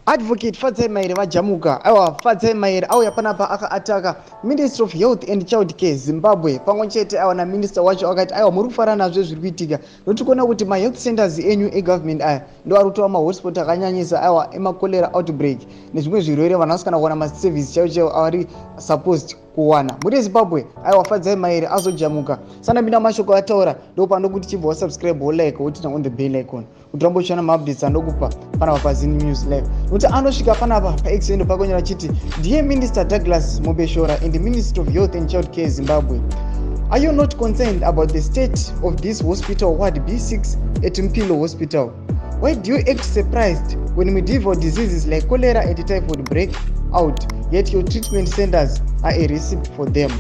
Advocate Fadzai Mahere vajamuka. Aiwa, Fadzai Mahere auya panapa akaataka Ministry of Health and Child Care Zimbabwe pamwe chete aiwa naminister wacho, akati aiwa, muri kufara nazvo zviri kuitika, nokuti kuona kuti mahealth centers enyu egovernment aya ndo ari kutova mahotspot akanyanyisa, aiwa, emacholera outbreak nezvimwe zvirwere. Vanhu vasikana kuwana maservice chaivo chaivo avari supposed kuwana muri Zimbabwe. Aiwa, Fadzai Mahere azojamuka. Sandapinda mashoko ataura, ndo panokuti chibva wasubscribe, wolike, woturn on the bell icon kuti rambo uchiona maupdates andokupa panapa paZim News Live. Nokuti anosvika panapa paX endo pakonyora achiti, "Dear Minister Douglas Mombeshora and the Ministry of Health and Child Care Zimbabwe, are you not concerned about the state of this hospital ward B6 at Mpilo Hospital? Why do you act surprised when medieval diseases like cholera and typhoid break out, yet your treatment centers are a recipe for them?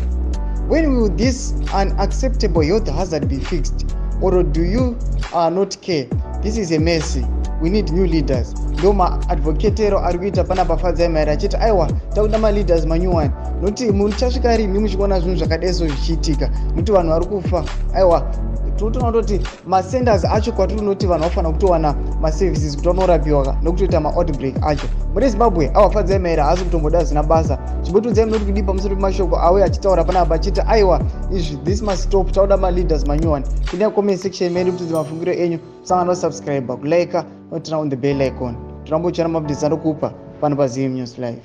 When will this unacceptable health hazard be fixed, or do you not care? This is a mess. We need new leaders." Ndo maadvocatero ari kuita panapa Fadzai Mahere, achiti aiwa, takuda maleaders manyuwani, nokuti muchasvika rini muchiona zvinhu zvakadai so zvichiitika, nokuti vanhu vari kufa? Aiwa, tinotoona kutoti macenters acho kwatiri unoti vanhu vafanira kutowana maservices kuti vanorapiwa nokutoita maoutbreak acho muri Zimbabwe. Aiwa, Fadzai Mahere haasi kutomboda zina basa. Chimbotiudzai munoti kudii pamusoro pemashoko auya achitaura panapa, achiti aiwa, izvi, this must stop, tauda maleaders manyuwani. Kune comment section medu kutidza mafungiro enyu. Sangana wasubscribe, kulike, noturn on the bell icon, tirambo uchiona maupdates andokupa pano paZim News Live.